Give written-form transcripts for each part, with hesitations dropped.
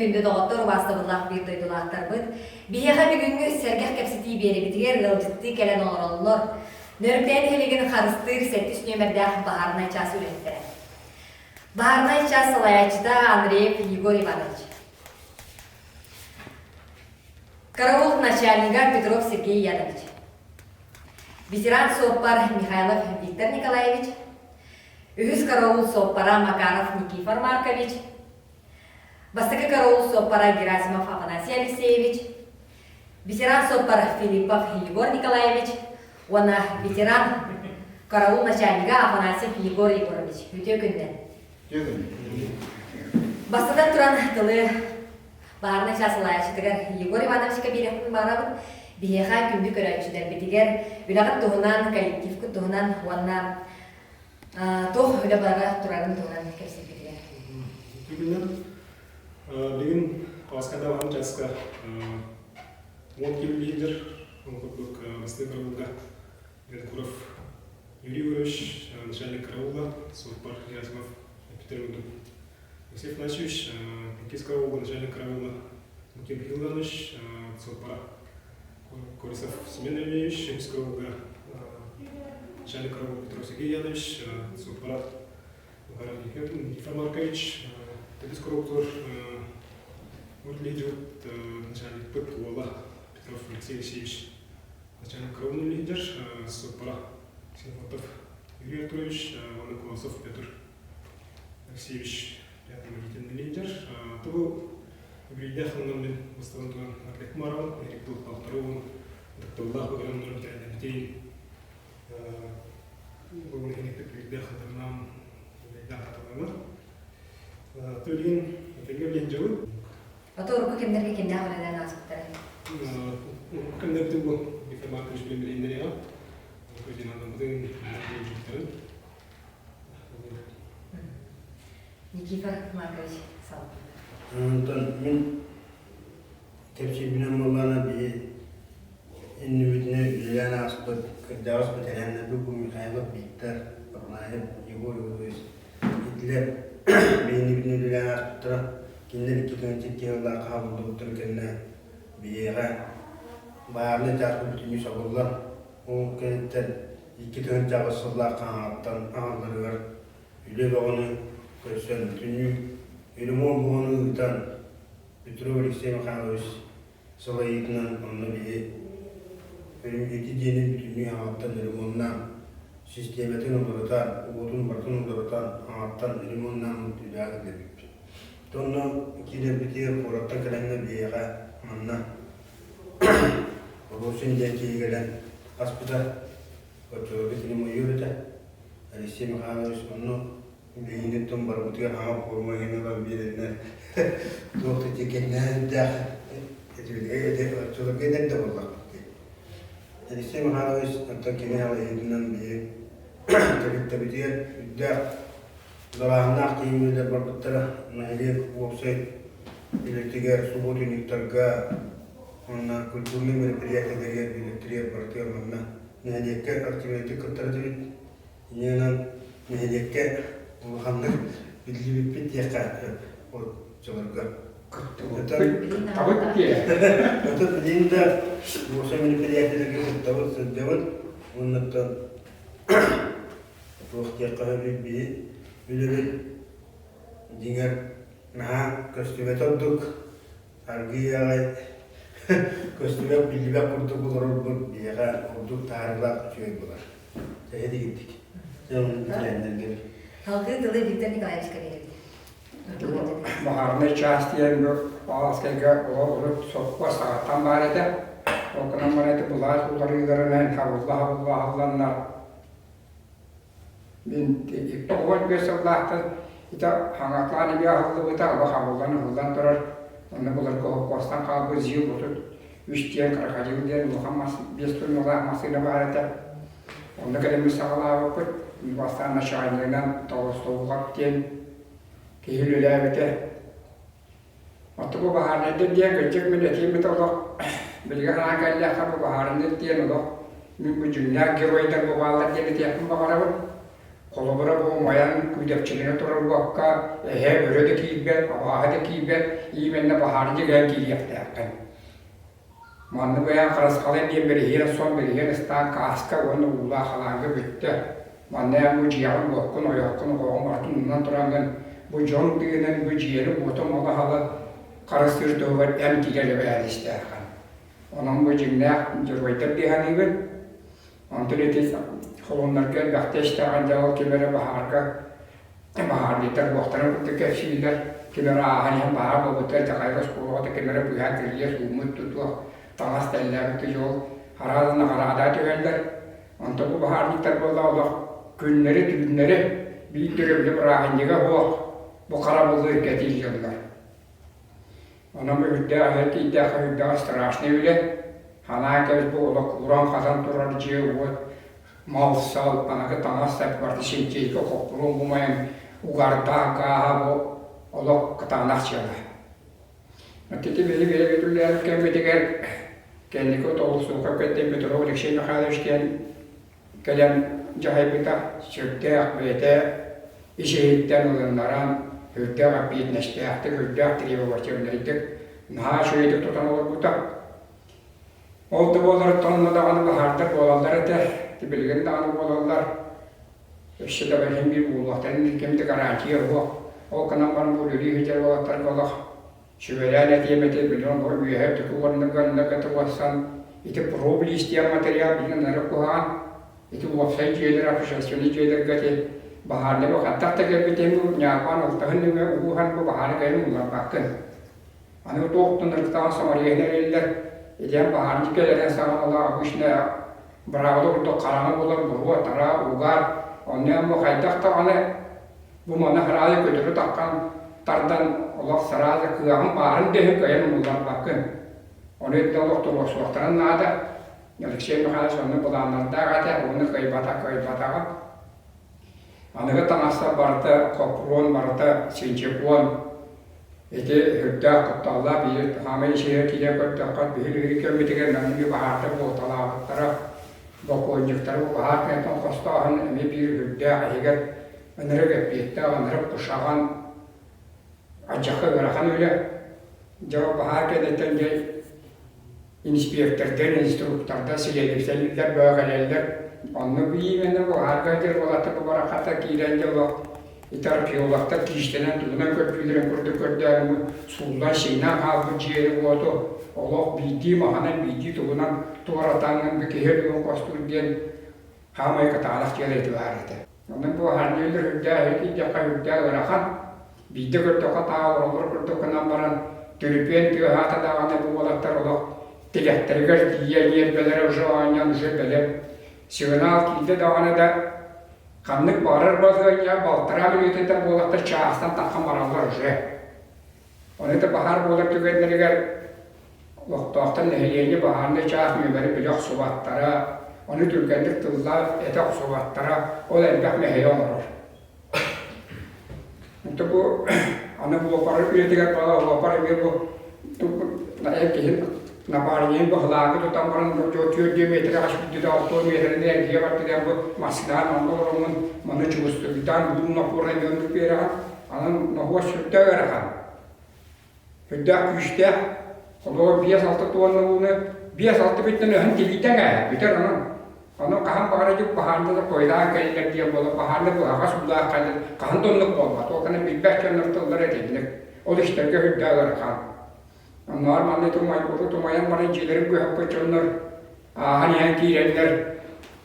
күндү доҕоттор, убаастабыллаах биир дойдулаахтарбыт. Биһиэхэ бүгүҥҥү сэргэх кэпсэтии биэрэбитигэр ыалдьыттыы кэлэн олороллор. Нөрүктээн иһилигин харыстыыр сэттис нүөмэрдээх баһаарынай чаас үлэһиттэрэ. Баһаарынай чаас салайааччыта Андреев Егор Иванович. Караул начальнига Петров Сергей Янович. Ветеран суоппар Михайлов Виктор Николаевич. Үһүс караул суоппара Макаров Никифор Маркович, бастакы караул суоппара Герасимов Афанасий Алексеевич, ветеран суоппар Филиппов Егор Николаевич уонна ветеран караул начальнига Афанасьев Егор Егорович. Үтүө күннэн! Бастатан туран тылы баһаарынай чаас салайааччытыгар Егор Ивановичка биэриэхпин баҕарабын. Биһиэхэ күндү көрөөччүлэрбитигэр үлэҕит туһунан, коллективкыт туһунан уонна Туох үлэ бара турарын туһунан кэпсэппитигэр. Бүгүннэн бүгүн Паскада баһан часка уон ким лидер, ол курдук бастыҥ караулга Винокуров Юрий Егорович, начальник караула, суоппар Герасимов Петр Алексей Афанасьевич, иккис караулга начальник караула Лукин Михаил Иванович, суоппара Колесов Семен Ильич, үһүс караулга начальник караула Петров Сергей Янович, суоппара Макаров Никифор Маркович, төрдүс караултугар лидер начальникпыт уола Петров Алексей Алексеевич, начальник караулун лидер, суоппара Ксенофонтов Юрий Артурович, уонна Колосов Петр Алексеевич пятый лидер. Тубу үбүлүйдээх сылынан мин бастатан туран Арбек Кумаровын, Эрик Дулхалторовун, ытыктабыллаах бөҕөрөннөрүн тэрээбитин бүгүн иһиникпит үбүлүйдээх сылынан үбүлүйдээх аталана. Төлүн этэҥҥэ билэн дьабын. Ото урукку кэмнэргэ кимнээх үлэлээн ааспыттарай? Урукку кэмнэрбитин бу Виктор Маркович билэн билиннэриэҕэ. Көдьүн Никифор Маркович салгыы. Онтон мин кэпсиирбинэн буоллаҕына биһи иннибитинэ үлэлээн ааспыт кырдьаҕас бэтэрээннэрбит бу Михайлов Виктор, Афанасьев Егор Егорович итилэр биһиннибитинэ үлэлээн ааспыттара. Кинилэр икки тыһыынча икки сыллаахха хабыллыбыттарын кэннэ биһиэхэ баарынай чааспыт бүтүннүү сабыллан Ол кэнниттэн 2008 сыллаах хаһааттан аҕалларыгар үлэ бөҕөнү көрсөн, бүтүннүү ремонт бөҕөнү ыытан, Петров Алексей Михайлович салайыытынан онно биһи ити дьиэни бүтүннүү аҕаттан ремоннаан, систиэмэтин уларытан, уотун барытын уларытан, аҕаттан ремоннааммыт үлэҕэ киллэрбиппит. Онно киирэрбитигэр куораттан кэлэннэр биһиэхэ манна Русин диэн киһи кэлэн аспыта, оччолорго кини мойуор этэ. Алексей Михайлович онно билигиниттэн барыбытыгар хаҥа пуорма иһин ылан биэрэннэр туох да тикэннээх оччолорго эдэр да буоллахпыт дии. Алексей Михайлович оттон кини алайыытынан биһи тэрилтэбитигэр үрдээх Далааһыннаах тиийимньилэр барбыттара нэһилиэк уопсай үлэтигэр, субуотунньуктарга уонна культурнай мероприятиеларыгар үлэлэригэр барытыгар манна нэһилиэккэ активнайдык кыттар этибит. Инньэ нэһилиэккэ улаханнык биллибиппит диэххэ сөп оччолорго. Табыт диэ. Отут билигин да уопсай мероприятиеларга кыттабыт, сылдьабыт. Уоннаттан Туох диэххэ сөбүй биһи үлэбит дьиҥэр наһаа көстүбэтэ ордук аргыый аҕай көстүбэт биллибэт курдук олорорбут биһиэхэ ордук таһаарыылаах үчүгэй буолар. Эһэтигирдик. Дьэ оннук бэтэрээннэргэ. Салгыы тылы Виктор Николаевичка биэрэбит. Баһаарынай чаас диэн бу Павловскайга урут сопхуос саҕаттан баар этэ. Ол гынан баран ити былаас уларыыларынан хабылла-хабылла аһылланнар Мин 95 сыллаахтан ити хаҥатлаан эмиэ аһыллыбыта, олох аһыллан ыһыллан турар. Онно былыргы холкуостан хаалбыт ЗИЛ 33 диэн крокодил диэн улахан мас биэс тонналаах массыына баар этэ. Онно кэлэммит саҕалаабыппыт. Бастаан начальнигынан Толостовлап диэн киһи үлэлээбитэ. Оттон бу баһаарынайдар диэн кырдьык мин этиим этэ олох билигин санаан кэллэххэ бу баһаарынай диэн олох мин бу дьиҥнээх геройдар бу бааллар диэн этиэхпин баҕарабын. Холобура бу умайан күүдэпчилэнэ турар уокка эһэ бөрө да киирбэт, абааһы да киирбэт, именно баһаарынньык иһэн киириэхтээххин. Маннык бэйэҥ харысхалын диэн бэриһиэн сон, бэриһиэн ыстаан кааска уонна уулаах халааҥҥа бүттэ. Манна эн бу дьиэҕин уоккун, ойоххун, оҕоҕун барытын умнан тураҥҥын, бу дьон тыынын, бу дьиэни уоту мала-һала харыстыыр туһугар эн киирэр эбээһинэстээххин. Онон бу дьиҥнээх дьоруойдар дии саныыбын. Онтон ити холуоннарга элбэхтэ истэҕин дьэ ол ким эрэ баһаарга баһаардыттар уохтарын курдук кэпсииллэр, ким эрэ ааһан иһэн баһаар буолбуттар, дьахайга оскуолаҕа да ким эрэ быыһаан кирилиэс ууммут тутуох таҥас тэллээбит дьол араас наҕараада түһэллэр. Онтон бу баһаарньыктар буолла олох күннэри-түүннэри биир төрөбүлү бырааһынньыга суох бу харабыллыыр кэтиир дьоннор. Онон бу үрдээх эр тиийдэххэ үрдээх страшный үлэ. Ханаан кэбис бу олох кууран-хатан турар дьиэ-уот, мал-сал, аныгы таҥас-сап барыта синтиэйкэ хоппуруон умайан угардаах гааһа бу олох кытаанах дьыала. Ити биһиги бэйэбит үлэлээбит кэммитигэр кэнники Толсуукап кэнтэн Петров Алексей Михайлович диэн кэлэн дьаһайбыта сүрдээх бэйэтэ ис-иһиттэн ылыннаран, сүрдээх эппиэтинэстээхтик, сүрдээх требовательнайдык, наһаа үчүгэйдик тутан олорбута. Ол да буоллар онно даҕаны баһаардар буолаллар этэ, билигин даҕаны буолаллар. Өссө да иһин биир буолуохтарын ким да гарантия суох. Ол гынан баран бу үлэлии сылдьар уолаттарга олох Сүбэлээн этиэм этэ, били онно үөһэ үрдүкү уорнарга оннук туруорсан, ити проблист диэн материал билигин ынырык куһаҕан. Ити уопсай дьиэлэр, общественнай дьиэлэргэ ити баһаарнай бу хайдах да кэлбитин бу ньаапаан алтаһын нөҥүө ууһан бу баһаары кэлин уларбаккын. Аны туох да ынырыктаҕын самарыйан эрэллэр. Итиэн баһаарньык кэлэрин саҕана олох обычно быраабыла курдук хараҥа буолар, буруо, тараа, угаар. Онно бу хайдах даҕаны Бу маны сараайы көтөрү таххан тардан олох сараайы кыаҕын баарын да иһин кыайан умулларбаккын. Ону итиннэ олох туруорсуохтарын наада. Алексей Михайлович онно былааннардаах этэ, уонна кыайбата кыайбатаҕа. Аныгы таҥастар барыта хоппуруон, барыта синчепуон. Ити үрдээх кутталлаах биир хаамай ичиһэ киирэн көрдөххө, биһиги кэммитигэр намныы баһаардар буолталаабыттара. Бокуонньуктары бу баһаар кэнниттэн хостооһун эмиэ биир үрдээх иһигэр ынырык эппиэттээх, ынырык кушаҕан, алдьархай ыарахан үлэ. Дьэ ол баһаар кэнниттэн дьэ инспектордар, инструктордар, силиэдэбитэллэр бөҕө кэлэллэр. Онно именно баһаарга дьэ уолаттар бу барахата киирэн дьэ олох ити археологтар киистэнэн тугунан көрдүүлэрин курдук көрдөөн сууллан сиҥнэн хаалбыт дьиэни-уоту олох биирдии маһынан, биирдии тугунан туоратаҥҥын бу киһи өлүгүн хостуур диэн хаамай кытаанах дьиэлэр ити баар этэ. Онон бу аһарньыылар үрдээх тиийдэххэ үрдээх ыарахан. Биирдэ көрдөххө таа олороллор курдук гынан баран, түрүпүөн тыаһаата даҕаны бу уолаттар олох тилэхтэригэр тиийэ ньиэрбэлэрэ уже оонньоон уже бэлэм. Сигнал киирдэ даҕаны да, ханнык баҕарар балаһыанньа балтараа мүнүүтэтэ уолаттар чаастан таххан бараллар уже. Ону да баһаар буолар түгэннэригэр олохтоохтор нэһилиэнньэ баһаарынай чаас нүөмэри билэ охсубаттара, ону түргэнник тыллаах этэ охсубаттара ол элбэх мэһэйи оҥорор. Онто бу аны уопар үйэтигэр бала уопар эмиэ бу эр киһи напарнигын баһылааҥҥы тутан баран түөрт миэтэрэ хаспыт алтуон миэтэрэни эргийэ бардыгар бу массыынаан онно олороммун маны чугустугутаан буун нохуора эмиэ оннук биэрэҕин Анан ноһуос сүрдээх ыарахан, сүрдээх күүстээх, холобур 5-6 туонна ууну 5-6 бүттэн өһөн тилийдэҥ ээ, бүтэр онон. Ону хаһан баҕарар дьик баһаарда да хойутаан кэллэр диэн буолар, баһаарда быһаҕас уулаах кэллэр, хаһан да оннук буолбат, ол гынан билбэт дьоннор тыллара итинник. Ол истэргэ сүрдээх ыарахан. Оннооҕор манна тумайбыты тумайан баран дьиэлэрин быһаппыт дьоннор ааһан иһэн киирэннэр,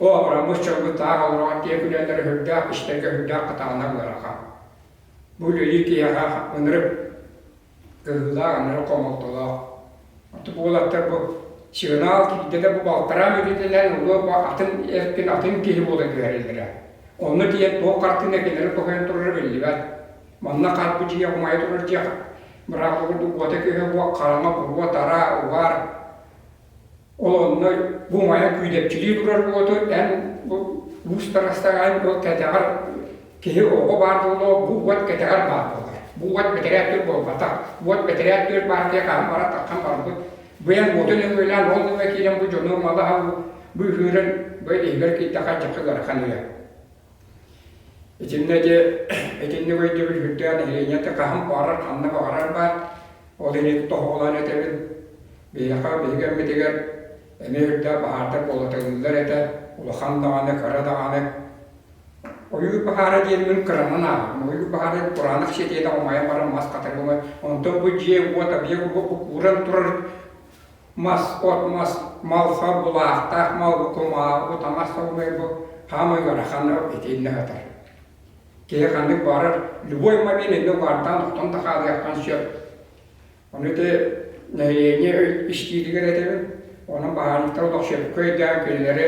оо, абыраммыт дьоммут таах олороҕут диэн күлэллэрэ сүрдээх, истэргэ сүрдээх кытаанах ыарахан. Бу үлэлиир киһиэхэ ынырык кыһыылаах, ынырык хомолтолоох. Оттон уолаттар бу сигнал киирдэ да бу балтараа мүнүүтэнэн улуу бу атын эркин атын киһи буола түһэрэллэрэ. Онно тиийэн туох хартыына кинилэри тоһуйан турара биллибэт. Манна хаалбыт дьиэ умайа турар дьиэ быраабыла курдук уота-күөһэ буо хараҥа буруо-тараа угаар Ол онно бу умайан күүдэпчилии турар уоту эн бу уус тарастаҕын ол кэтэҕэр киһи оҕо баар буолуо бу уот кэтэҕэр баар буолар. Бу уот бэтэрээт түөр буолбатах. Уот бэтэрээт түөр баар киһи хаһан бара таххан барбыт. Бу эн уоту нөҥүөлээн ол нөҥүө киирэн бу дьону малаһа быыһыырын бу иһигэр киирдэххэ дьахы ыарахан үйэ. Итиннэ ити итинник өйдөбүл үрдээн нэһилиэнньэтэ хаһан баҕарар, ханна баҕарар баар. Ол иһин тоһоҕолоон этэбин. Биһиэхэ, биһиги эммитигэр эмиэ үрдээх баһаардар буолаталыыллар этэ. Улахан даҕаны, кыра даҕаны. Ойуур баһаара диэн мин кыранан ааҕабын. Ойуур баһаара кураанах сиэтиэтэ умайан баран мас хатырыгымай. Онтон бу дьиэ-уот объект бу кууран турар мас, от мас, малха, булаахтаах мал, бу кумааҕы, бу таҥас солумай бу хаамай ыарахан итиннэ сытар. Киһи ханнык баҕарар любой момент иннэ угаардаан охтон да хаалыаххын сөп. Ону ити нэһилиэнньэ истиитигэр этэбин. Онон баһаарынньыктар олох сөпкө өйдөөн кинилэри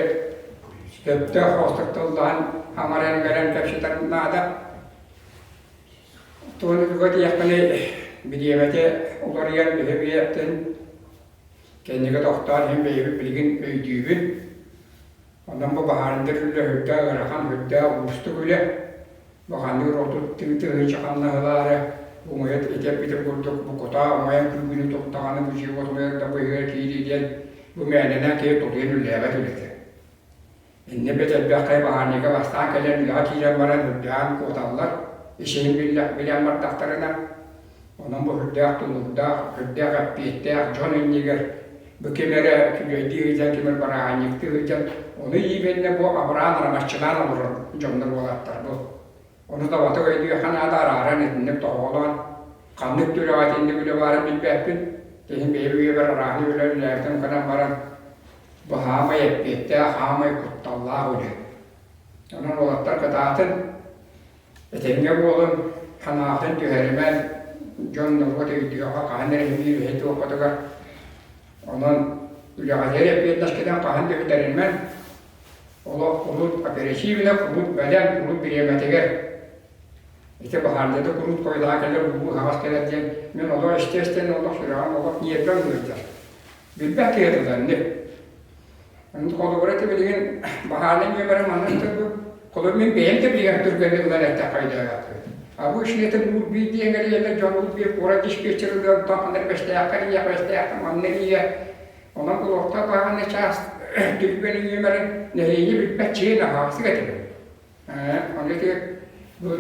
сөптөөх хоостук тыллаан хаҥаран кэлэн кэпсэтэр наада. Туону туга диэхпиний, бириэмэтэ уларыйан биһи-биһиэттэн кэннигэ тохтоон иһин бэйэбит билигин өйдүүбүн. Онон бу баһаарындар үлэ сүрдээх ыарахан, сүрдээх уустук үлэ. Бу ханнык отут тыһыынча хамнаһылаары умайа итэрбитин курдук бу кутаа умайан күүгүнү туттаҕына бу дьиэ уот умайар да быыһыгар киирии диэн бу мээнэнэн киһи тулуйан үлэлээбэт үлэтэ. Иннэ бэт элбэххэ баһаарныйга бастаан кэлэн үлэҕэ киирэн баран үрдээн куоталлар, ис-иһин билэн бардахтарына, онон бу үрдээх тулуурдаах, үрдээх эппиэттээх дьон иннигэр бу ким эрэ үчүгэйдии сылдьан, ким эрэ бырааһынньыктыы сылдьан, ону иибэннэ бу абыраан араҥаччылаан олорор дьоннор уолаттар бу. Ону табатык өйдүөххэ наада арааран итинник тоһоҕолоон, ханнык да үлэҕэ итинник үлэ баарын билбэппин, киһим бэйэм үйэбэр арааһы үлэ үлэлээбитим гынан баран, Бу хаамай эппиэттээх, хаамай кутталлаах үлэ. Онон уолаттар кытаатын, этэҥҥэ буолун, санаатын түһэримэн, дьон норуот өйдүөҕэ хаһан эрэ биир үһэ туоххутугар. Онон үлэҕитигэр эппиэтинэскитин хаһан да сүтэримэн, олох куруук оперативно, куруук бэлэм, куруук бириэмэтигэр ити баһаардата куруук хойутаан кэлэр, улуу хаҕас кэлэр диэн мин олох истэ-истэн олох сүрэҕим олох ньиэрбэм ыалдьар. Билбэт киһи тыланнык. Холобура ити билигин баһаарынай нүөмэрэ маннык турбут. Холобур мин бэйэм да билигин түргэнник ылан эттэххэ өйдөөбөппүн. А бу ишнетин уур биир диэн эрийэллэр дьон уур биир куорат диспетчер ылыан онтон ханна бэстээххэ эрийэ бэстээххэ манна эрийэ. Онон олохтоох баһаарынай чаас түргэн нүөмэрин нэһилиэнньэ билбэт чиэн аһаҕастык этибин. Ону ити бу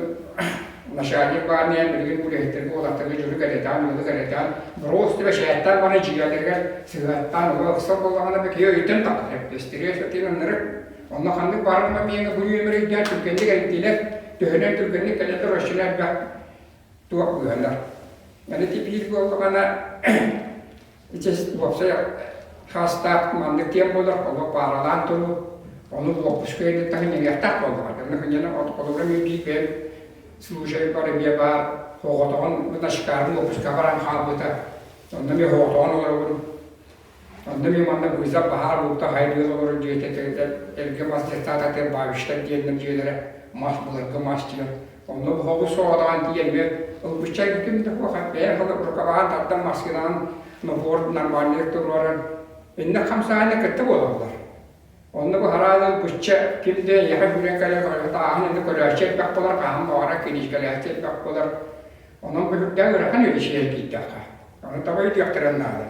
начальник баарныйан билигин үлэһиттэргэ уолаттарга дьону кэрэтээн, ыалы кэрэтээн, боруос түбэшээттэн бары дьиэлэригэр сыһыаттаан ыла ыксал буоллаҕына бу киһи өйтөн тахсар, стресс этин ыннырык. Онно ханнык баарар момеҥҥа бу үөмэр өйдөөн түргэнник эрийдилэр, төһөнөн түргэнник кэлэллэр оччону элбэх туох быыһанар. Аны ити биир буоллаҕына Ити уопсай хаастаах маннык диэн буолар, олох пааралаан туруу, ону уоппуска ыйдыттаһын иҥиэхтээх буоллаҕа. Онно күннэнэ холобура мин биир бэйэм служайбар эмиэ баар оҕотоҕун начкаарын уоппуска баран хаалбыта. Онно эмиэ оҕотоҕун олоробун. Онно эмиэ манна быызап баһаар буолта хайдыал олорор дьиэтэ эргэ мас дьахтаататыгар бабичтар диэннэр дьиэлэрэ мас былыргы мас диэн Онно оһоҕу соҕотоҕун тиийэммит ылбычча ким да суох бэйэм рукаваҕын тардан массыынанан нобуор нормальный туруоран иннэ хамсааһына кытта буолаллар. Онно бу хараал ылбычча ким да эйиэхэ сүүрэн кэлэн тааһын иннэ көрөөччү элбэх буолар, хаһан баҕарар киниискэлээччи элбэх буолар. Онон бу сүрдээх ыарахан үлэ сиэр киирдэххэ. Ону таба өйдүөхтэрин наада.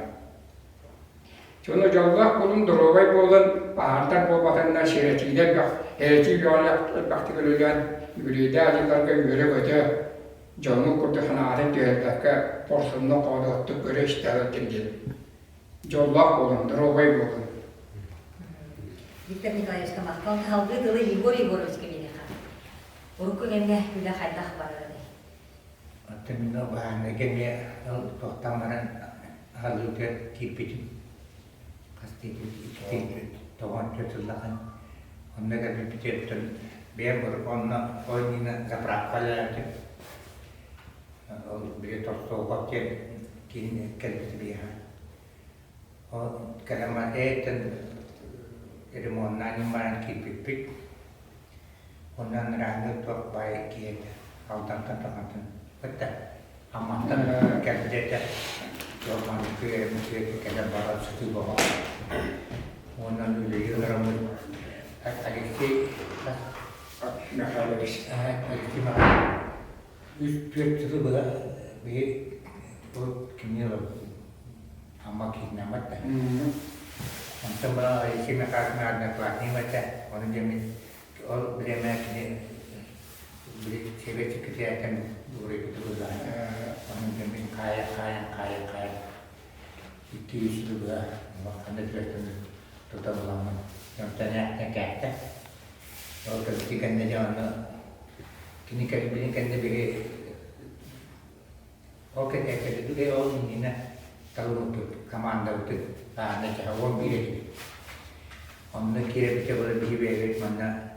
Дьоно дьоллоох буолун, доруобай буолун, баһаардар буолбатыннар, сэрэтиилэр элбэх, эрэтии бөҕөнү элбэхтик үлэлээн, үбүлүөйдээх дьылларга үөрэ-көтө, дьоҥҥун курдук санаатын түһэрбэккэ, хорсуннук, хоодуоттук көрө-истэ сылдьын диэн. Дьоллоох буолун, доруобай буолун. Виктор Николаевичка махтал. Салгыы тылы Егор Егоровичка биэриэххэ. Урукку кэмҥэ үлэ хайдах барарый? Оттон мин баһаарынайга эмиэ туохтаан баран аһыллыытыгар киирбитим. Хас диэки тоҕон сыллахан онно кэлбиппититтэн бэйэм онно ол иннинэ заправка үлэлээбитим. Ол били Толстовков диэн киин кэлбитэ биһиэхэ. Ол кэлэн баран эйтэн ремоннаан баран киирбиппит. Онно анарааҥҥы туох баай киһи этэ, Алдантан Таҥатын кытта Амматтан кэлбит этэ. Туох маннык кэлэн баран сытыы бөҕө. Уонна үлэлии олороммут Алексей Михайлович Алексей Михайлович үс түөрт сылы быһа биһи бу кимни Амма кииннэммэт да. Онтон бара Алексей Михайлович одноклассник этэ. Ону дьэ мин ол бириэмэ кини Сэбиэт секретарьтан уурайбыты быһыылаах. Онон мин хаайан хаайан хаайан хаайан 200 сылы быһа ханна түбэстим тута буламмын онтон ээхтэн кээттэ. Ол кэлбити кэннэ дьэ онно кини кэлбитин кэннэ биһи Ол кэтээтэрбит ол иннинэ талыммыппыт командабытын аана чаһа 11 этибит. Онно киирэбитэ буолар биһи бэйэбит манна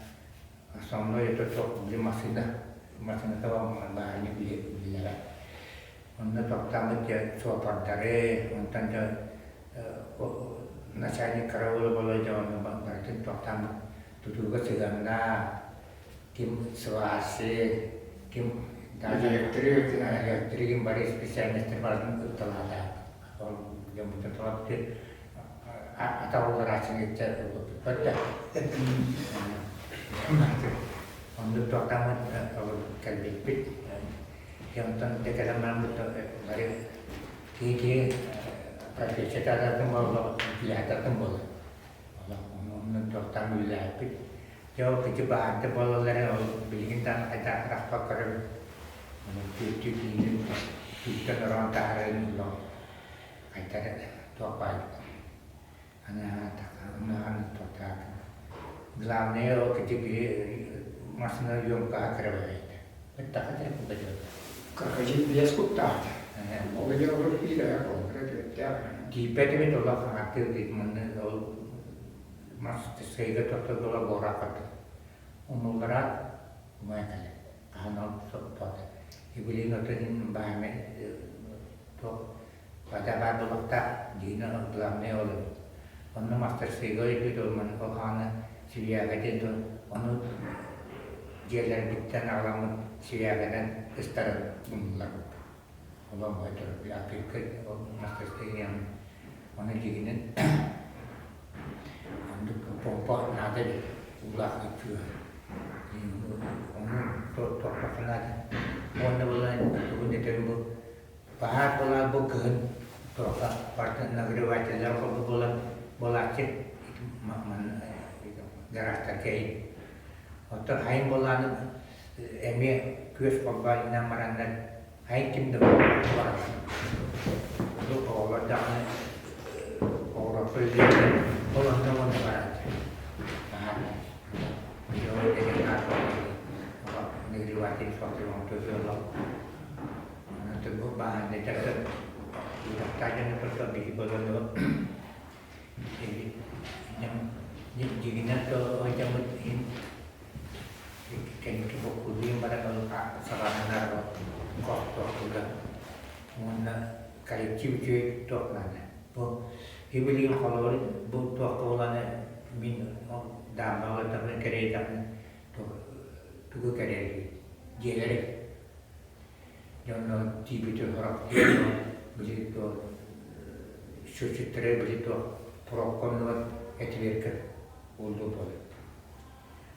основной это туох били массыына массыыната бааһынньык биллэрэ. Онно тохтооммут дьэ суоппардары, онтон дьэ начальник караула буолар дьэ онно барытын тохтооммут тутууга сыһыаннаах ким сварщик, ким даже электрик, электригин бары специальностар барытын ытталаата. Ол дьоммутун тоҕо атаҕылларааччыны ылбыппыт да. Оннук туохтааммыт кэлбиппит. Онтон да кэлэн бараммыт бары киһи-киһи профессията атын буолла, үлэһит атын буолла. Онно туохтаан үлэлээппит. Дьэ ол кити баһаарда буолаллара ол билигин даҕаны хайдах харахпар көрөбүн. Ону түөртүү киһини түүттэн ороон таһаарарын олох хайдах эрэ туох баар аны анаан туохтаатын. Главное ол кити киһи массыына съемкаҕа кыра баҕайыта. Баттаха кыра Крокодил биэс куттаахта. Ол иһин олору киирэ холкура түөртээх. Тиийбэт эбит олох хаҥаттыыр диит манна ол мас сыйга тохтоллоро буорааххат умуллараат умайан кэлэр хаһан ол тоҕо ибилин отун баһаамай туох вода баар буолуохтаах дьиҥэ главное ол эбит онно мастерскойга ыйбыт ол маны ол хааны свияга диэн ону дьиэлэрбиттэн аҕаламмыт свиягынан ыстаран умулларбыт Олоҥхо атыыкка ол мастерскойга ону дьиҥинэн оннук помпа наада эбит уулаах ыччуга ону туохха наада уонна буолан тугун этэрин бу баһаар буолаат бу кыһын туохха барытын нагревателлэр холбу буолан буолааччы гаражтарга иһин оттон хайын буолааны эмиэ күөс холбоонунан бараннар Ай ким да буолар. Оҕолор даҕаны оҕолорго үлэлииллэр. Ол онно уонна барааччы. Нагреватель Дьиҥинэн сылдьаммыт иһин кэнники буккуллуйан баран ол саҕаланар хостохтуга уонна коллектив үчүгэй туох наада. Бу ибилигин холобур бу туохха буоланы мин даамбаҕа олордохпуна кэриэтэхпинэ тугу кэриэтий дьиэлэри дьонно тиийбити сорох били туох счетчиктары били туох пробка оннугар этибиэркэ уурдуу буолар.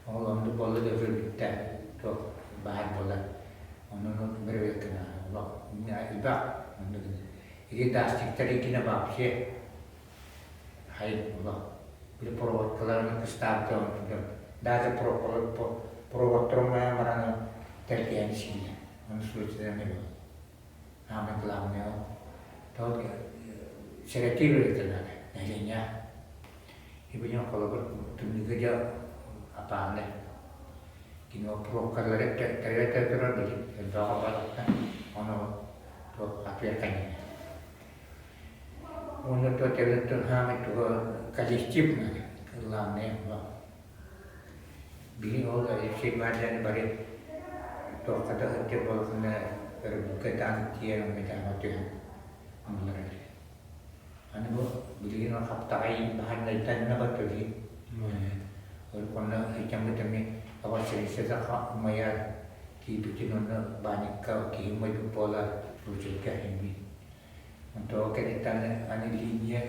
Ол оннук буолла да бүттэ туох баар буолар. Онон бэрэбиэркэ олох элбэх оннук ити даастиктар иккинэ вообще хай олох били проводкаларын кыстаабыта онтон даже проводторун майан баран тэлгэһэни сииллэр ону суицидальный буолар самое главное ол то сэрэтии үлэтэ наада нэһилиэнньэ ибилин холобур тымныыга дьэ апааннай кини ол пробкалары тэрилтэ турар билин элбэҕи балыктан ону туох ответственность Уонна то тэбэн хаамай туга коллектив надо, главное Биһи ол Алексей Мардяны бары туохха да сылдьар буоллахына өрөбүлгэ таан тиийэн онно дьаама түһэн оннулар этэ. Аны бу билигин ол хаптаҕай баһарнайтанна баттылыы. Ол онно сылдьаммыт эмиэ аварсервиса умайар киирбитин онно баанньыкка киһи умайбыт буолар случайга эмиэ Онтон кэнниттэн аны линия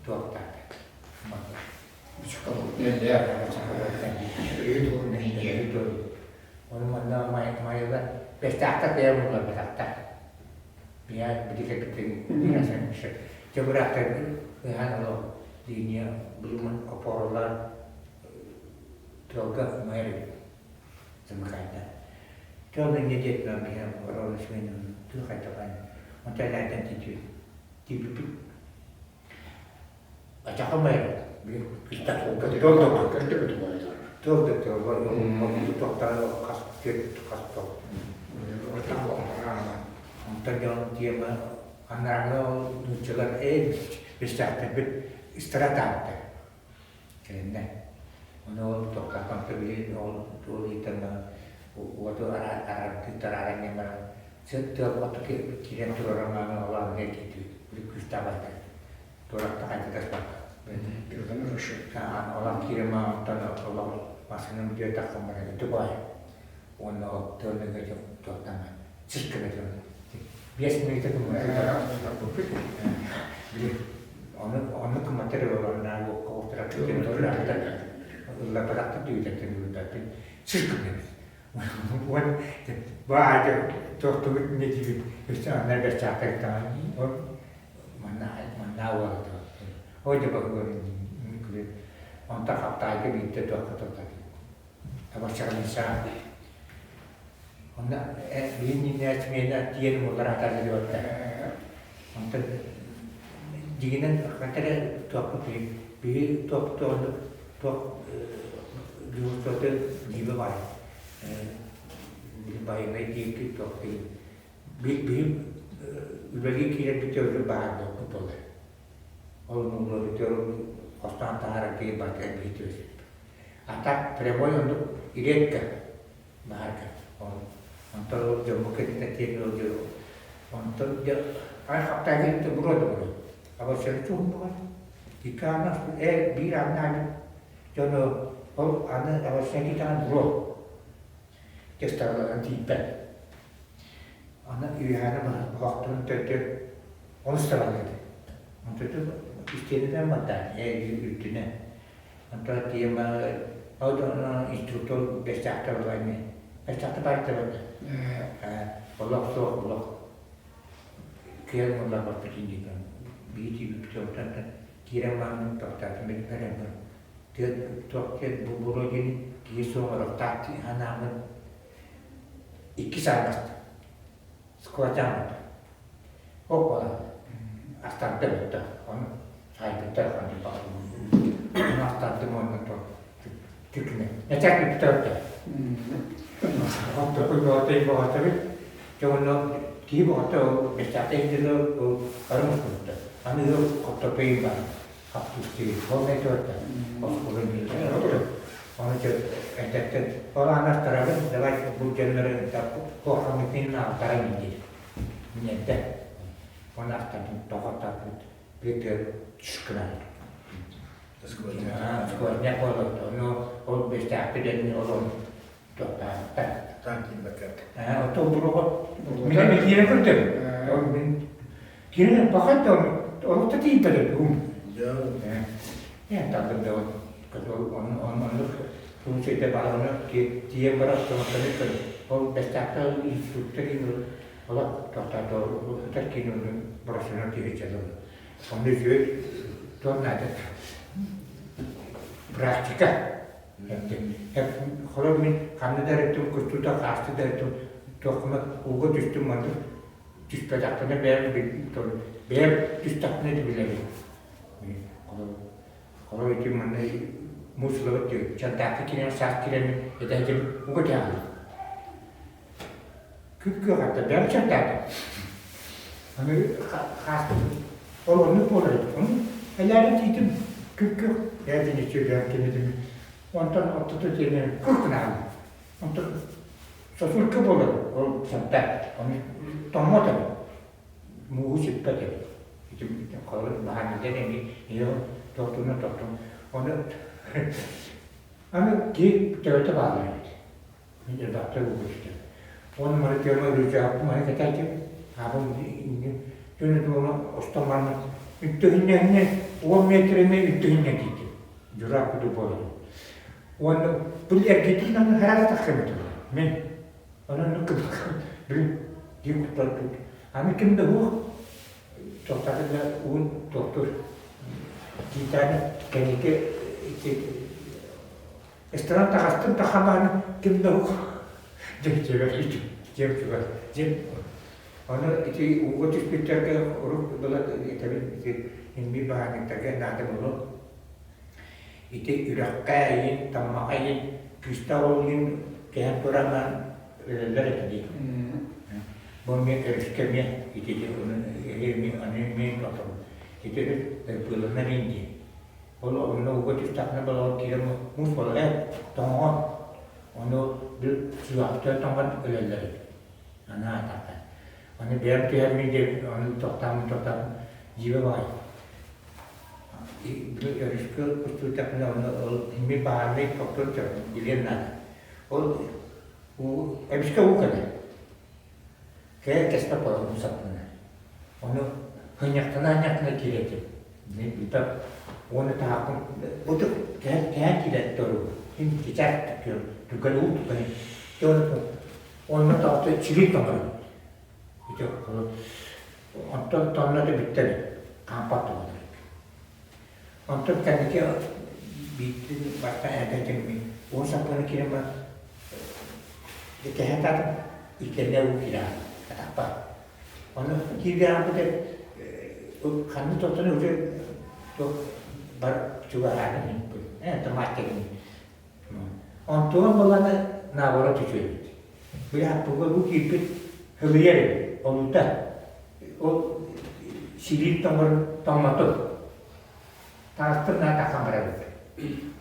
туохтаата. Ону манна майыла бэстээхтэр бэйэ булларбатахтар. Бэйэ били кэлбиттэрин Дьэ бырааттар ыһан олох линия билимин опоралар тыалга умайар эбит. Замыкайда. Дьэ ол инньэ диэтинэн биһи Ворона Семеновна тыы хайдах онтон элээтэн тиийбиппит. Ачахамай Тыл да тохтаан хас хас Онтон дьон тиэмэ анарааҥҥы нууччалар ээ бэстээхтэрбит истара таабыттар кэлиннэ. Ону ол тохтооконто билин ол туол ыйтан уоту арардыы тарааран диэн баран тыал хоту киирэн турара мааны ол аныга киирдибит. Күүстээх барда. Туоракта хайда таспакка. Олох киирэн мааматтан олох массыынам бүтүө тахсан баран ити баай. Уонна ол тыалныга туохтаан цирканы 5 мүнүүтэ Били ону ону кыматар олорнаа уокка утарар ыллаппатахтар дүүтэртэн ылбаппын цирканы уон баайда тохтубут не диибит өссө аннар бэрчаахтар ол манна манна уолата ой да баһыгар онтон хаптаайга биирдэ туохха тохтотуу табаччаҕыныса онно биир ньиннээччи тиийэн уоллар атаардыбаттар онтон дьиҥинэн хата эрэ туохпут биһи туох туох туох дьууртуота дьиибэ баар байыаннай диэки туох биһи үлэлии киирэрбит өрү баар буолбут буолар ол муҥнуобут хостоон таһаарар киһи барытыгар биһи түбэспит А так прямой оннук редко баарга. Онтон ол дьоммут кэнниттэн тиэрмин ол онтон дьэ ай хаптаайга итте буруо да буруо. Абарсары чуһун бугар. Икки аана биир аана дьону ол аны абарсары китаан буруо. Тестарларан тиийбэт. Аны үөһэни баһахтарын төрдө олус тараллар. Онтон истиэнэтэн барда үрдүнэ. Онтон тиийэн инструктор бэстээхтэр буолла Бэстээхтэр баар да олох суох олох кыайан ылларбаппытын диэн биир тиийбиппит онтон киирэн баран тохтоотум билбэрэммин туох диэн бу буруо диэн киһи суох олохтоох санааммын икки сааммаста сквотааммыт Опа астардым да ону саайбыттар ону астардым уонна түкүнэ этэк бүттөрдө оттокуй боҕотой боҕотобут дьэ уонна киһи боҕото ол бэстээхтэй дьоно ол бары мустубуттар аны ыал хоттопойун бар хаптустыы ол нэтуорта оскуола ону дьэ этэттэн ол аан астарабын давай бу дьоннору куохаммытын ааттаран диир Мин этэ уонна астарбын тоҕо тарпыт Петр Чушкынан. Сквозняк буолбут. Ону ол бэстээхпит энни олорон туохтаабыттар. Таан киирбэккэ. Ото буруга мин эмиэ киирэн көрдüm. Ол мин киирэн бахан да олох да тиийбэтим уум. Ээ тардым да ол оннук случайда баарына тиийэн баран автоматтары ол бэстээхтэр инструктор олох тохтоото ытар киин брошюраны тиһиччэ дылы. Онно үчүгэй туох наада практика. Холор мин ханна да эреттим кустуута хаасты да эреттим туоххуна ууга түстүм маннык түспэтэхпинэ бэйэм бэйэм түстэхпинэ да билэбин. Холор ити манна муус ылабыт диэн чардаакка киирэн саас киирэн этээчим ууга түһэҕин. Күп-күөх атта бэйэм чардаатым. Аны хааспытым ол оннук буолар эбит. Ону элээрин тиитим күп-күөх бэйэтин үчүгэйин кимитим. Онтон оттото тиэнэ кур гынаҕын. Онтон сосулька буолар ол чардаат. Ону тоҥмот эбит. Мууһу сиппэт эбит. Ити холобур баһаарныйдар эмиэ ийэ тохтууна тохтун. Ону аны киһи төбөтө бааллар эбит. Мин элбэхтик угуштум. Уонна маны тыама ырыычааппын маны кэтээтим. Аабым дьону туону устан баран үттүһүннэһинэ 10 метрини үттүһүннэ диэтим. Дьураах курдук буолан. Уонна бу эргитиин аны хараҕа тахсыбыт. Мин онон кым дии куттарбыт. Аны ким да уох тохтатына уун тохтур. Тиитааны кэнники ити Ресторан таҕыстым да хабааны ким да суох. Дьиэбэр дьиэм чугас. Дьиэм Ону ити ууга түспүттэргэ урут была этэбин ити инми баһаарынньыктарга наада буолуо. Ити үрэххэ эйин, таммаха эйин, күүстээх уолуйун кэһэн тураҥҥан өлөллөр этэ дии. Бу эмиэ өрүскэ эмиэ ити аны аны отору. Ити быылынан иин дии. Ол онно ууга түстэххинэ балаҕан киирэн муус буолар ээ тоҥоҕо. Ону сүрэхтэр тоҥон өлөллөр эбит. Аны аатахха. Аны бэйэм түһэрмин диэбит, аны тохтооммун тохтооммун дьиибэ баҕайы. Били өрүскэ устубутахпына ону ол имми баһаарынай тохтуон сөп, билиэн наада. Ол уу эмискэ уу кэлэр. Кэлэн кэспэт буолар уу саппына. Ону хынньахтана-хынньахтана киирэтим. Мин билбэт уонна таһаахпын бу кэһэн кэһэн киирэр тору. Мин сейчас түргэн уу түргэн. Онно таҕыста чилик тоҥорон. Ити онтон тонно да бүттэ хаампат туһунан. Онтон кэнники биирдин бастаан эрдэ уон саппыны киирэн баран кэһэн таатым иккэннэ уу киирэ атахпар. Ону киирбэҕиммит ханна тоттон уже бар чугаһааны томат Онтуон баланы наоборот үчүгэйбит. Били хаппыга бу киирбит хылыйар эбит, олута. Ол силиин тоҥор тоҥмотун. Таастын наата хамарабыт.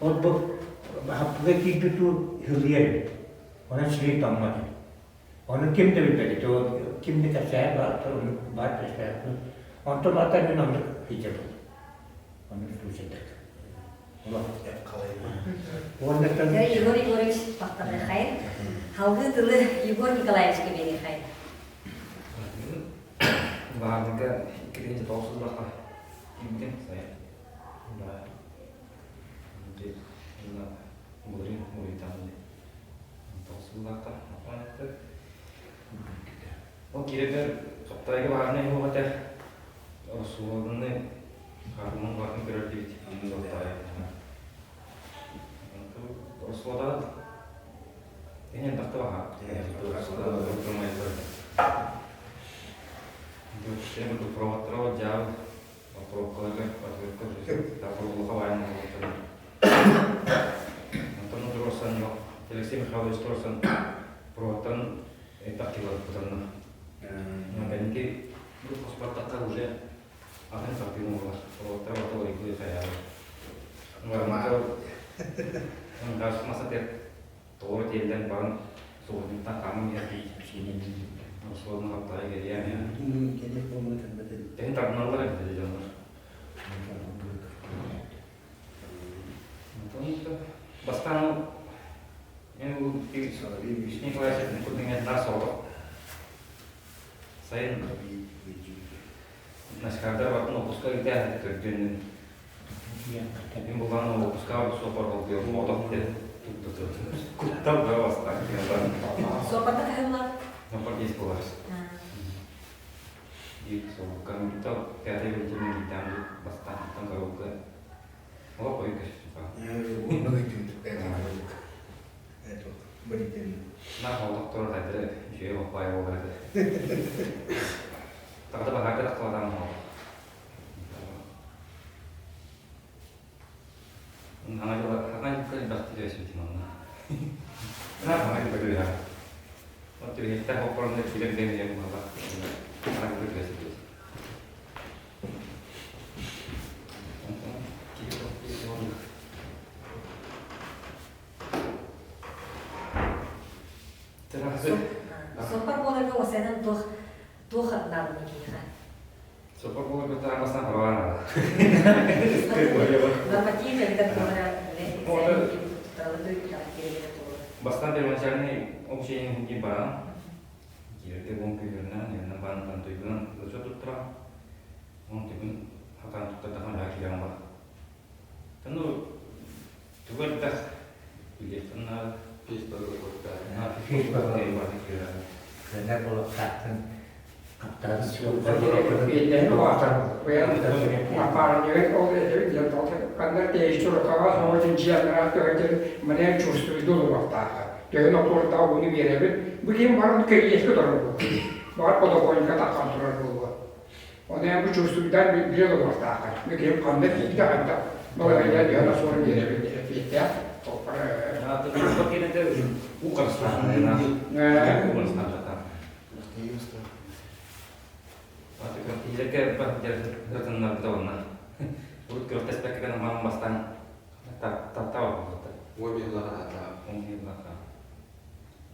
Ол бу хаппыга киирбит уу хылыйар эбит. Онон силиин тоҥмот эбит. Ону ким да билбэт ити ол ким да кэпсээн баар баар кэпсээхпин. Онтон ата мин оннук сылдьабын. Оннук случайдар. Егор Егорович махтаныахайын. Халгыы тылы Егор Николаевичка биэриэхайын. Баардыга 2009 сыллаха киирбитим сайын. Былырыын уруйдаан тоҕус сыллаахха Ол киирэрбэр Хаптаайга баарынай уох этэ. Суоланы Хаатымын баатын көрөр диэбит. Суода Эн элбэхтэ баха. Проводтара дьаабы пробкаларга отвертка улаха баайан Онтон туруорсан Алексей Михайлович туруорсан проводтарын элбэх кило тутанна. Кэнники бу хоспаттахха уже атын хартыына буолар. Проводтара барыта уларыйбыт хайаабыт. Газ масатер тоҕо тиэллэн баран суолунтан хааман иһэр суолун хаптара кэлиэ. Тэһин тардыналлар эбит дьоннор. Бастаан Николаевич курдук наар соҕотох сайын Наскардар бартын опуска ыытаа төрдүнүн мин булан опуска суоппар болдуйум отох куттал да бастаан Суоппарда хаһыллар? Суоппар есть болар. Биир солуккан пятый величины гитам бастаан коробка Олох ой көстүпа. На олохтор хадыр үчүгэй баппай буолар этэ. Тагда баһаарга тахсыбатаҕым ол. Хаҥа дьыла хаҥа дьылга элбэхтик түбэспитим онно. Хаҥа дьылга түбэһэр. От түбэһиэхтээх оппоронно килэр диэн буолла. Хаҥа дьылга түбэспит. Суоппар буоларга уосайынан туох туох нааданы киһиэхэ? Суоппар буоларга тарамасынан хоролаан Норматив эбэтэр туора Бастаан первоначальный обучение дии баран, киирэргэ буон күүһүрүнэн, иһинэн баран туйгунан зачет туттаран, он түгүн хатаан туттардахан баа киирэн бар. Ну, тугу элбэх билиэхтэн наада. Көнөр буолуохтаахтын хаптарын Ханна тэйиччи рукава соҕотун дьиэ анараа төһөтүн манан чувствуйду олуохтааха. Төһө нохтуордаах ууну биэрэбит. Бу киһим баран кириэскэ турар буолуо. Баҕар подоконникка тахсан турар буолуо. Ону эн бу чувствуйдаан билэ олоруохтааххын. Бу киһим ханна тиийдэ хайдах балаһыанньа төһө носуору биэрэбин диэн эппиэттээх. Уу харыстааһын уу харыстааһын. Илэргэ ырытыннарбыта уонна урут күрэхтэспэккэ гынан баран бастаан таптаабыт Уобиһылаҕа Уобиһылаҕа.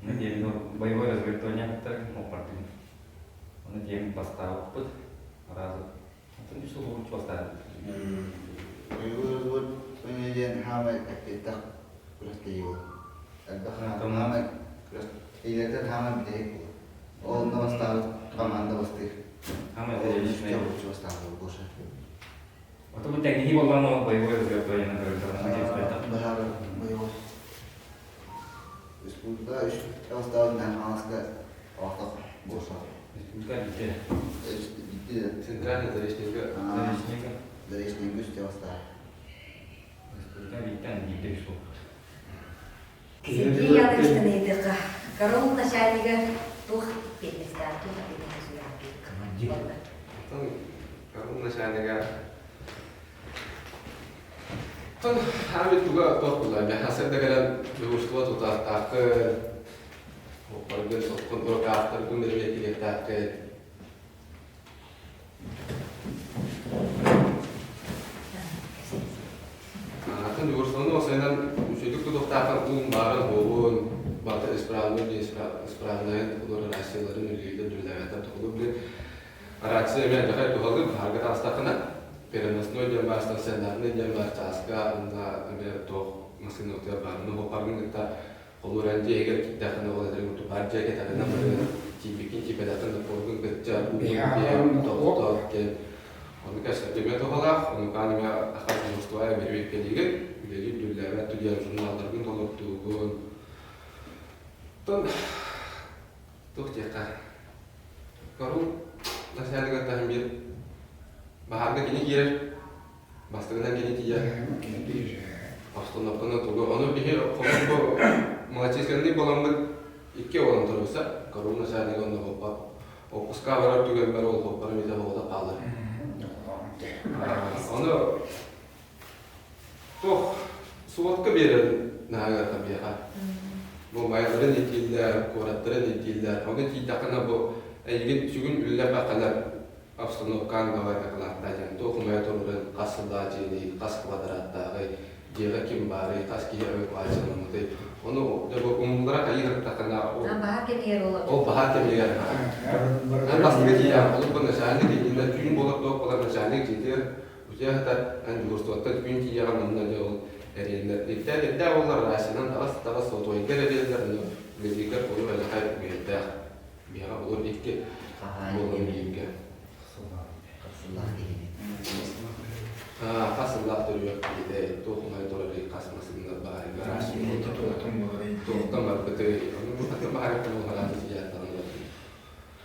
Ну диэн боевой развертывание кыттар оппардыгын. Оны диэн бастаабыппыт. Аразы. Атын үс сыл урут бастаабыт. Боевой развертывание диэн хаамай эппиэттээх күрэхтэһии буолар. Элбэх хаамай күрэхтэһиилэртэн хаамай бүтэһик буолар. Ол онно бастаабыт команда бастыыр. Хаамай зрелищный. Бастаабыт больше. Ото бу тэҥнэһии буоллаҕына ол боевой развертывание көрүллэр. Быһаарар боевой. Республика үс бастаабыт Хаҥаласка олохтоох больше. Республика биирдэ. Биирдэ. Центральный Заречнайга. Заречнайга. Заречнайга үстэ бастаабыт. Республика бииртэн биирдэ үс буолбут. Сергей Яковлевтан ыйытыахха, Караул начальнига туох эппиэтинэстээх, туох эппиэтинэс Командир. Караул начальнига Тон хаамит туга туох буолла хасыр да кэлэн дьуһуурстуба тутаахтааххын, оппаргын, соккун, урукаахтаргын бэрэбиэркэлиэхтээххин. Атын дьуһуурстубаны уопсайынан үчүгэйдик тутуохтааххын уун баарын буолуон, барыта исправный исправнайын олорор рацияларын үлэлииллэр үлэлээбэттэр тоҕолор билин рация эмиэ элбэхэ туһалыыр баһаарга таҕыстаххына переносной диэн баар стационарный диэн баар чааска уонна эмиэ туох массыына утуйар баар ну хоппаргын кытта Холууран дьиэ иһигэр киирдэххинэ ол этэрин курдук баар дьиэ кэтэҕинэ барыгын тиийбиккин тиийбэтэххин да поргун кытта уугун тохтоот диэн ону кэпсэтимэ туһалаах онукаан эмэ ахат дежурствоя бэрэбиэркэлиигин үлэлиир дүллээбэт түгэн журналларгын толортуугун тон туох диэххэ кору начальнигар таһым биир баһаарга кини киирэр Бастакынан кини тиийэр. Обстановканы тугу. Ону биһи холобур бу малочисленный буоламмыт икки уолан туруса, корун начальнига онно хоппар. Отпуска барар түгэммэр ол хоппарым итэ оҕото хаалар. Ону туох сводка биэрэр наһаа биэхэ. Бу майаларын итииллэр, куораттарын итииллэр. Ону тиийдэххинэ бу эйигин сүгүн үллэрбэххинэ обстановкаан баҕайы кылааттаа диэн туох умайа турарын, хас сыллаах дьиэний, хас квадраттааҕый, дьиэҕэ ким баарый, хас киһи эвакуацияламмытый. Ону дьэ бу умнулара хайыы сырыттаххына ол баһаар кэмигэр ол ол баһаар кэмигэр эн бастакы тиийэҕин олус бу начальник иннинэ түүн буолар туох буолар начальник дьиэтигэр утуйа сытар эн дежурствоттан түүн тиийэҕин онно дьэ ол эрийэллэр ирдээн ирдээх буоллар рациянан таҕыс таҕыс сотуойга эрийэллэр ону үлэлииргэр олус элэхэй үгэйдээх Биһиэхэ олор икки буолан бииргэ. Хас сыллаах киһини. Хас сыллаах төрүөх киһитэ, туох умай турарый, хас массыыннар баарый, гараж туохтан барбытый, ону бу хатын баһарыттан улаханааты сийээттаҕын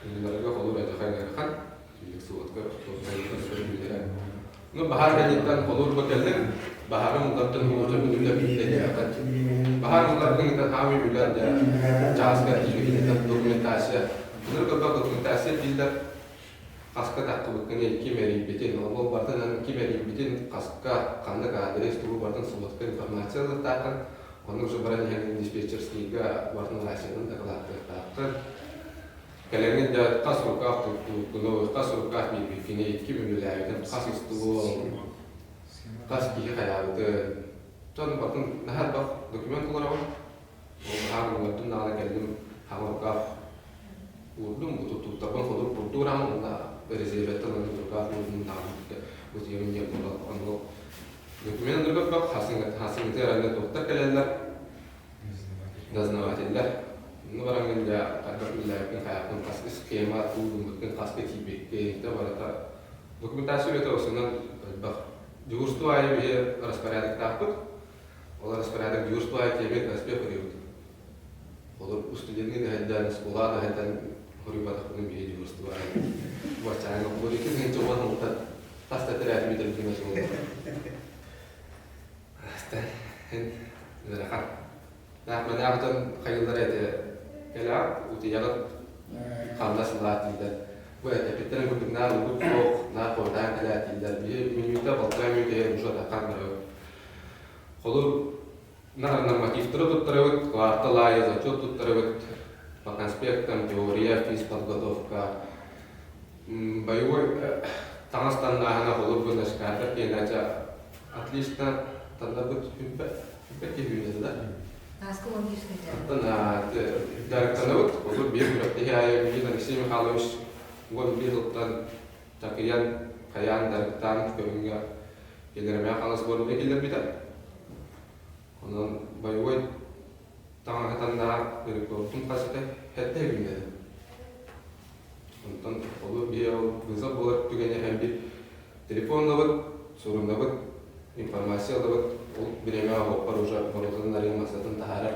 Уларга холур адьахан ыарахан, түннүк суотка туохтан Ну, баһаар кэнниттэн холуур бу кэллим, баһаарым улартан уоту үлэ бүттэ Баһаар улартан хаамыы үлэ чааска тиийбитинэн документация. Былыр көрбөх документация дииллэр хаска таххыбыккын ким эрийбитин, ол бартын ким эрийбитин, хаска, ханнык адрес, тугу бартын сводка информация ылыахтааххын, оннук же баран иһэн диспетчерскийга бартын рациянан дакылааттыахтааххын. Кэлэҥҥин дьэ хас рукав туттубуккунуй, хас рукав биэрбиккиний, ким үлэлээбитин, хас устугун, хас киһи хайаабытын. Дьон батын наһаа элбэх документ толороҕун. Ол наһаа гымматтым даҕаны кэллим хаҥа рукав уурдум, бу туттубуттарбын холур курдуураан уонна резервэттэн оннук рукав уурдум даҕаны бу тиэмин диэн буолар. Онно документ ылырбаппах хасыҥҥытыгар аны туохтар кэлэллэр Дознавателлэр ну бараҥҥын дьэ хайдах үлэлээбиккин хайаахпын хас схема туулуммуккун хаска тиийбиккин да барыта документация үлэтэ осунан элбэх дежурство аайы биһи распорядоктаахпыт ол распорядок дежурство аайы тиэмэ разбег хоруйбут олор устуденҥин эһэйдээн оскуолаҕа да эһэйдээн хоруйбатахпын биһи дежурство аайы баччааҥҥа холор икки тыһыынча уон сылтан хас да тэрээти бүтэрбитим буолла ыарахан. Наах дьон хайыылара этэ кэлэҕит, утуйаҕыт, ханна сылаат дииллэр. Бу эппиттэрин курдук наар угут суох, наар хойутаан кэлээт дииллэр. Биһи мүнүүтэ, балтараа мүнүүтэ уже атаххан барабыт. Холур нормативтары туттарабыт, квартал аайы зачет туттарабыт, по конспектам, теория, физподготовка, боевой таҥас таннааһына холур бу нашкаатар киэнэчэ отлично таннарбыт сүппэт киһи үүнэтэ да. Ааскы уон биир сылдьар. Оттон дьарыктанабыт, холур биир күрэхтэһии аайы Михаил Алексей Михайлович 11 сылтан такыйан, хайаан дьарыктаан көрүҥҥэ киллэрэмээх хаҥас сборга киллэрбитэ. Онон боевой таҥаһы таннаах рекордун хас этэ сэттэ күннэтэ. Онтон олу биһи ол вызов буолар түгэнэ һэн бир телефоннабыт, суруннабыт, информация ылабыт, ол бириэмэҕэ уоппар уже барытын нарыын массатын таһаарар.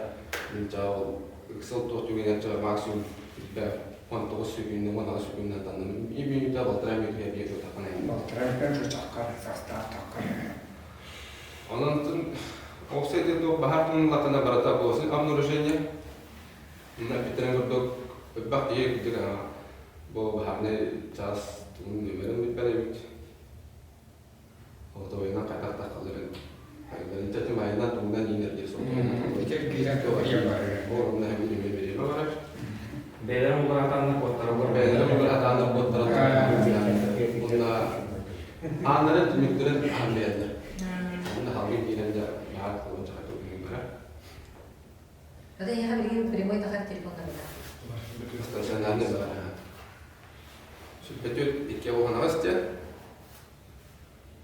Мин ол ыксал туох түгэнэр ча максимум 19 секүндэ, 18 секүндэ танным. Биир мүнүүтэ, балтараа мүнүүтэ биир жутаххана. Балтараа мүнүүтэ жутаххар, састаах таххар. Онон офсайды туох баһар тумнуллахына барыта после обнаружения Эппиттэрин курдук элбэх киһи кырдьык бу баһаарынай чаас тугун нүөмэрин билбэт эбит. Отойунан хайдах таххалларын хайаларын чэтим айынан тугунан иинэр диye Итер киирэн туһайан барар. Ол онно эми нүөмэр бириэмэ барар. Бэйэлэрин улаатааннар куоттараллар. Бэйэлэрин улаатааннар куоттараллар. Онно ааннарын түннүктэрин аһан биэрэллэр. Онно халгын киирэн да баар холон чахаты барар. Это я билигин прямой тахар телефоннарыгар. Стационарный бар. Сүппэтүт икки оҕонаҕас диэн.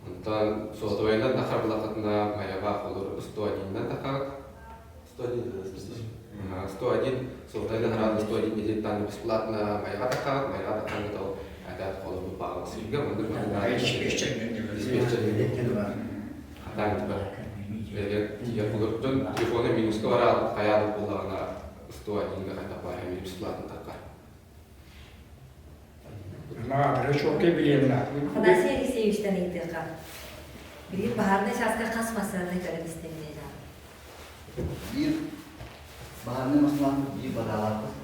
Онтон сотовайынан тахар булахытына Майаба холур 101-нан тахаҕыт. 101 101 сотовайынан хараат 101 десяттан бесплатно Майаға тахаҕыт. Майаға тахаҥҥыт ол атаат холобу паҕал сыйга мындыр Диспетчер. Диспетчер. Хатаан бар. Дьон телефона минуска бараат хайаабыт буоллаҕына 101-га хайдах баар эмиэ бесплатно таххар. Наадара чуолкай билиэннэ. Афанасий Алексеевичтан ыйытыахха. Билигин баһаарынай чааска хас массыынаны көрөн истэҥниэ Биир баһаарынай массыыналаахпыт, биир бадаалаахпыт.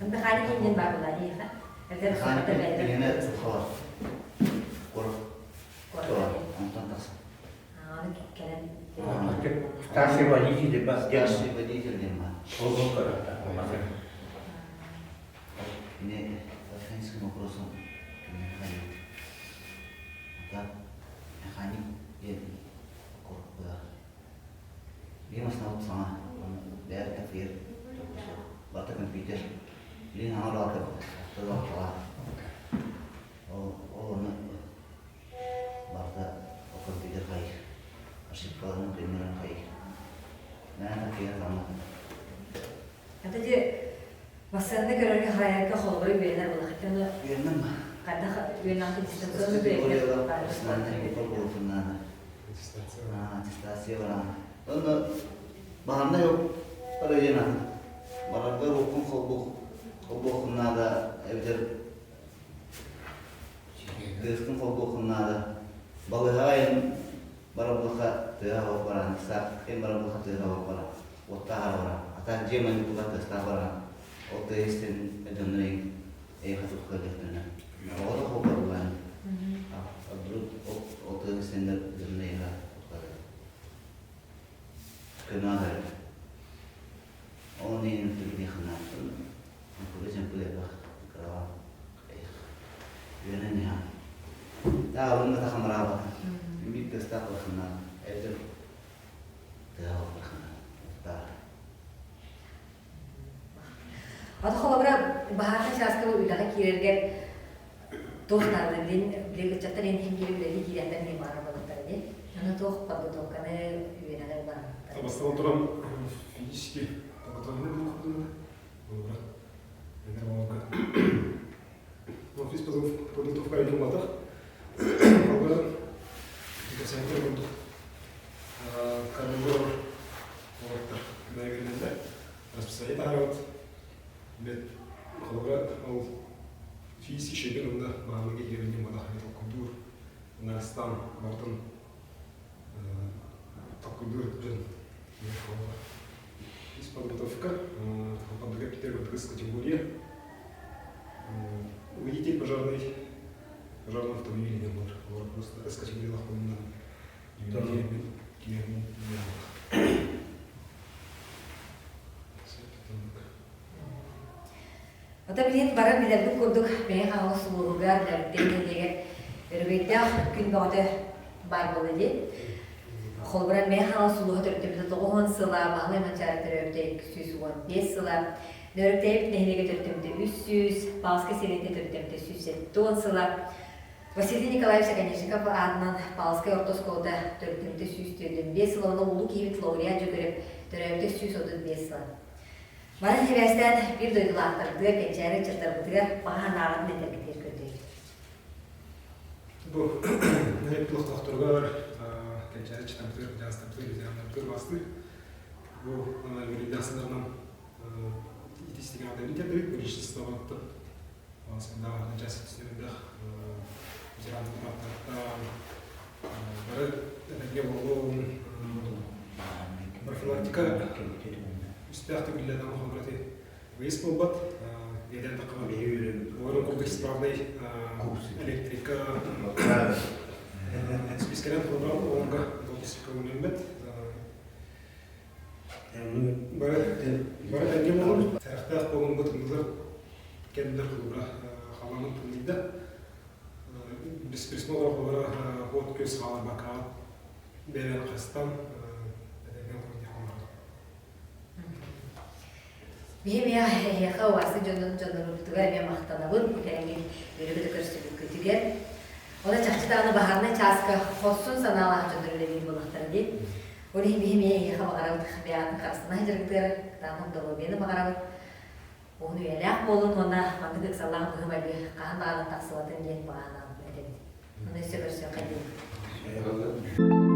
Механик иһинэн баар буолаа диэхэ. Эдэр Механик иһинэ сухалар. Куорат. Онтон тахсан. Аны кэлэн Старший водитель бас Старший водитель диэн баар. Ол көрөттө. Кини техническим вопросом механик. Так, механик диэн корпула. Биир основа саҥа, бэйэ такыйар барыта компьютер. Билин аҥар алта алталаах. Ол ол ону барыта компьютер хайыр. Ошибкаларын көннөрөн хайыр. Мээн такыйар саҥа. Это де массыынаны көрөргө харайарга холобуру үөрэнэр буоллахха ону Үөрэнэн ба. хайдах үөрэнэҕин дистанционно үөрэнэр Аттестация баран. Онно баһарнай барайына. Барарга рууккун холбуох холбуоххун наада эбэтэр тыаскын холбуоххун наада. Балыыһаҕа эн барабылха тыаһа оһох баран, эн барабылха тыаһа оһох баран, уоттааһара баран. Ата дьиэ манньыкыга тыастаах баран. Ол тыаһы истэн дьоннор эйиэхэ туохха кэлиэхтэринэ. Оҕото холборуган. Ол тыаһы истэннэр дьоннор эйиэхэ көмө аҕар. Ол иһин түбүтиэххэ Ымпыгы-чымпыгы элбэх кыраҕа үөрэн иһэн. Таалын да тахамараабата. Биир тыастаах барахсаннаах эбэтэр тыаһа барахсаннаах уттаар. Ата холобура баһаарга чааска үлэҕэ киирэргэр туох наада билин били ыччаттар эн иһин киирэ үлэлии киириэхтэрин диэн баҕарар буоллахтара дии. Аны туох подготовканы үөрэҕи барааттар. Бастатан туран физически подготовленный буолуохпутун Холобура, эдэр оҕолорго физподготовка ыытыллыбатах. Холобура, кэпсээнтэр курдук карнивор уолаттар бэйэлэринэн расписание таһаарабыт. Бэт холобура, ол физически шейкен онно баһылыгы киирэн буолбатах толкуйдуур, нарастаан барытын толкуйдуур дьон. Из подготовка, подготовка с категория. Водитель пожарной, пожарного автомобиля не был. Просто с категории лохомна. Ота билигин бары билэрбит курдук Мэҥэ Хаҥалас улууһугар Нөрүктэн нэһилиэгэр өрөгөйдөөх күн бөҕөтө баар буолла дии. Холобура, Мэҥэ Хаҥалас улууһа төрүттэммитэ 90 сыла, Баһылай Манчаары төрөөбүтэ 215 сыла, Нөрүктээбит нэһилиэгэ төрүттэммитэ 300, Палскай сэлиэнньэтэ төрүттэммитэ 170 сыла, Василий Николаевич Оконешников аатынан Палскай орто оскуолата төрүттэммитэ 145 сыла уонна улуу киһибит лауреат Дьөгүөрэп төрөөбүтэ 135 сыла. Манан сибээстээн биир дойдулаахтарбытыгар, кэнчээри ыччаттарбытыгар баҕа санааҕытын этэргитигэр көрдөһөбүт. Бу нэһилиэк олохтоохторугар, кэнчээри ыччаттарбытыгар, дьаастарбытыгар, ветераннарбытыгар бастыыр. Бу үөрүйдээх сылларынан итистигэ аҕадабын кэллибит, количествоттан сындаах час түсүнүрдэх ветераннар ааттарыттан бары этэҥҥэ буолуон профилактика үстээх төгүллэн оҥоһуллар выезд буолбат биэрэн таххаба олорун курдук исправный электрика спискэнэн холобура олорго көҥүллэммэт бары бары тэҥҥэ буолун сэрэхтээх буолун бу тымныылар кэмнэр холобура халаанын тымныйда беспресноҕа холобура уот күөс хааларбакка бэйэлэрин хастан этэҥҥэ олорон диэх олорор. Биһи эмиэ эһиэхэ убаастык дьонун дьоннорбутугар эмиэ махтанабын бу кэлэҥҥин үөрэ-көтө көрсүбүккүтүгэр. Ону чахчы даҕаны баһаарынай чааска хорсун санаалаах дьоннор үлэлиир буоллахтара дии. Ол иһин биһи эмиэ эһиэхэ баҕарабыт бэйэҕитин харыстана сылдьаргытыгар кытаанах доруобуйаны баҕарабыт. Уһун үйэлээх буолун уонна маннык ыксаллаах быһыы-майгы хаһан даҕаны тахсыбатын диэн баҕа санаабын этэбит. Ону өссө көрсүөххэ диэн.